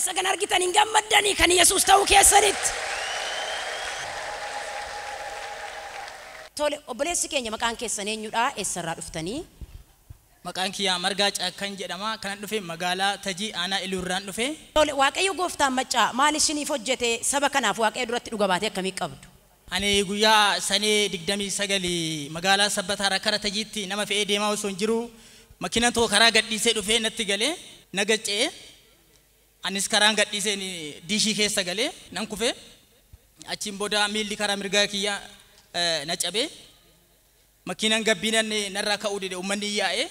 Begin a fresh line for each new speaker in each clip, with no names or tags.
Warri isa kan argitan hin gammaddanii kan Yesuus ta'uu keessanitti. Tole, obboleessi keenya maqaan keessan eenyudha? Eessarraa dhuftanii?
Maqaan kiyyaa Margaa Caakkan jedhama. Kanan dhufe magaalaa Tajii aanaa Iluurraan dhufe.
Tole, Waaqayyo gooftaan maccaa maal isiniif hojjete? Saba kanaaf Waaqayyo duratti dhuga baatee akkamii qabdu?
Ani guyyaa sanee 29 magaalaa Sabbataarraa kara Tajiitti nama fe'ee deemaa osoo hin jiru makiinaan tokko karaa gadhiisee dhufee natti galee na gaccee, anis karaan gadhiisee diishii keessa galee nan kufe. Achiin booda miilli karaa mirgaa kiyyaa na cabee, makiinaan gabbiinaan narraa ka'uu dide, uummanni yaa'ee,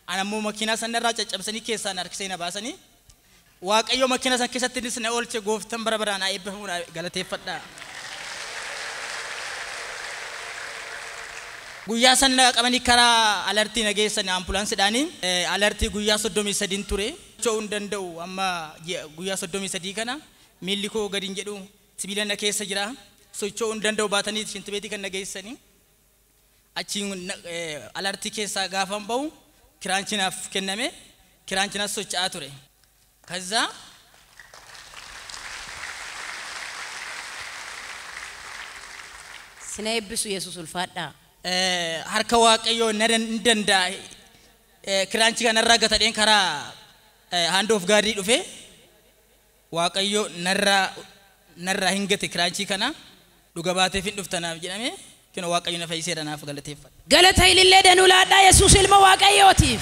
ana ammoo makiinaa san narraa caccabsanii keessaan harkisee na baasanii. Waaqayyo makiinaa san keessattinis na oolche. Gooftaan bara baraan haa eebbifamu, galateeffadhaa. Guyyaa san na qabanii karaa alartii na geessan ambulaansiidhaanii. Alartii guyyaa 33 ture. Socho'uu hin danda'u. Amma guyyaa 33 kana miilli koo gadi hin jedhu, sibiila na keessa jira. Socho'uu hin danda'u, baatanii shintibeetii kan na geessanii. Achiin alartii keessaa gaafan bahu kiraanchinaaf kenname, kiraanchinaas socho'aa ture. ከዛ
Sina eebbisu Yesuus, ulfaadhaa.
Harka Waaqayyoo na hin danda'a. Kiraanchi kanarraa gatadheen karaa hand of God dhufe, Waaqayyo narraa hin gate kiraanchii kana. Dhuga baateef hin dhuftanaaf jedhame, kino Waaqayyo na fayyiseera, naaf galateeffadha.
Galata ilillee danuu laadhaa Yesuus ilma Waaqayyootiif.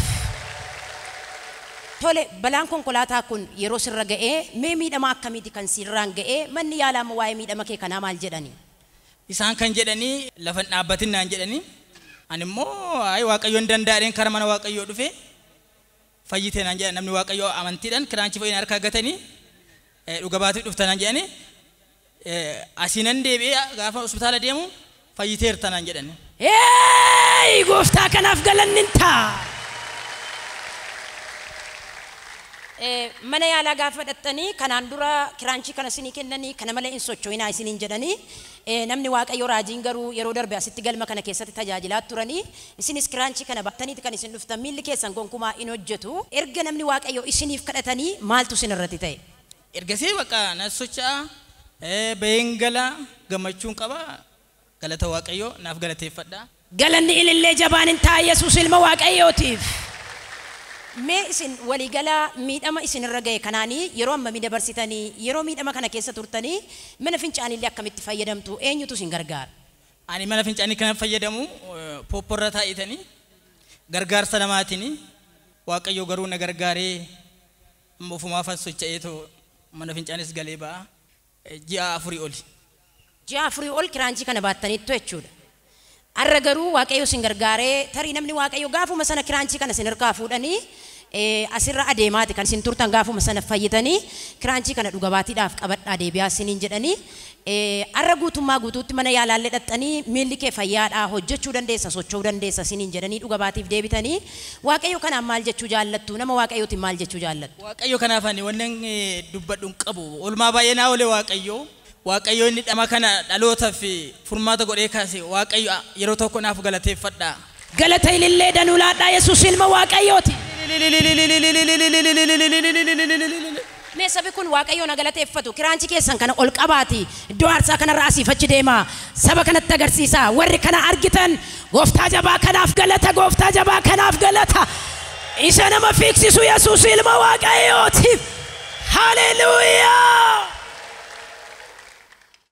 Tole, balaan konkolaataa kun yeroo sirra ga'ee mee miidhama akkamiiti kan sirraan ga'ee? Manni yaalaa immoo waa'ee miidhama kee kanaa maal jedhani?
Isaan kan jedhanii lafa hin dhaabbatin naan jedhanii, ani immoo ayi Waaqayyo hin danda'adheen kara mana Waaqayyoo dhufe. Fayyite naan jedhan namni Waaqayyoo amantiidhaan kiraanchi fayyina harkaa gatanii dhuga baatiif dhufta naan jedhanii. Asiinan deebi'ee gaafa hospitaala deemu fayyiteerta naan jedhani.
Hey, gooftaa kanaaf galanni hin ta'a. Mana yaalaa gaafa dhaqxanii kanaan dura kiraanchii kana isinii kennanii, kana malee hin socho'inaa isiniin jedhanii, namni Waaqayyo raajiin garuu yeroo darbe asitti galma kana keessatti tajaajilaa turanii, isinis kiraanchii kana baattaniiti kan isin dhuftan, miilli keessan gonkumaa hin hojjetu. Erga namni Waaqayyo isiniif kadhatanii maaltu isin irratti ta'e?
Ergasii bakka na socho'a, baheen gala, gammachuun qaba, galata Waaqayyoo naaf galateeffadha.
Galanni ilillee jabaan hin ta'a Yesuus ilma Waaqayyootiif. Mee isin waliigala miidhama isin irra ga'e kanaanii yeroo ammamii dabarsitanii? Yeroo miidhama kana keessa turtanii mana fincaaniillee akkamitti fayyadamtu? Eenyutu isin gargaara?
Ani mana fincaanii kana fayyadamu poopporra taa'itanii gargaarsa namaatiin. Waaqayyo garuu na gargaaree amma ofumaafan socho'eetoo mana fincaanis galee ba'a. Ji'a 4 oli.
Ji'a 4 ol kiraanchii kana baattaniittu jechuudha. Har'a garuu Waaqayyo isin gargaaree, tarii namni Waaqayyo gaafuma sana kiraanchii kana isin harkaa fuudhanii asirra adeemaati kan isin turtan, gaafuma sana fayyitanii kiraanchii kana dhuga baatiidhaaf qabadhaa deebi'aa isiniin jedhanii, har'a guutummaa guutuutti mana yaalaallee dhaqxanii miilli kee fayyaadhaa, hojjechuu dandeessa, socho'uu dandeessa isiniin jedhanii dhuga baatiif deebitanii, Waaqayyo kanaan maal jechuu jaallattu? Nama Waaqayyootiin maal jechuu jaallattu?
Waaqayyo kanaaf ani wannan dubbadhu hin qabu. Oolmaa baay'ee naa oole Waaqayyo. Waaqayyo inni dhama kana dhalootaaf furmaata godhee kaase, Waaqayyo yeroo tokko naaf galateeffadha.
Galata ilillee danuu laadhaa Yesuus ilma Waaqayyooti. Mee sabi kun Waaqayyoon na galateeffatu. Kiraanchi keessan kana ol qabaati. Iddoo aarsaa kanarraa asiif achi deema. Saba kanatti agarsiisa. Warri kana argitan gooftaa jabaa kanaaf galata, gooftaa jabaa kanaaf galata. Isa nama fiigsisu Yesuus ilma Waaqayyootiif. Haleluuyaa!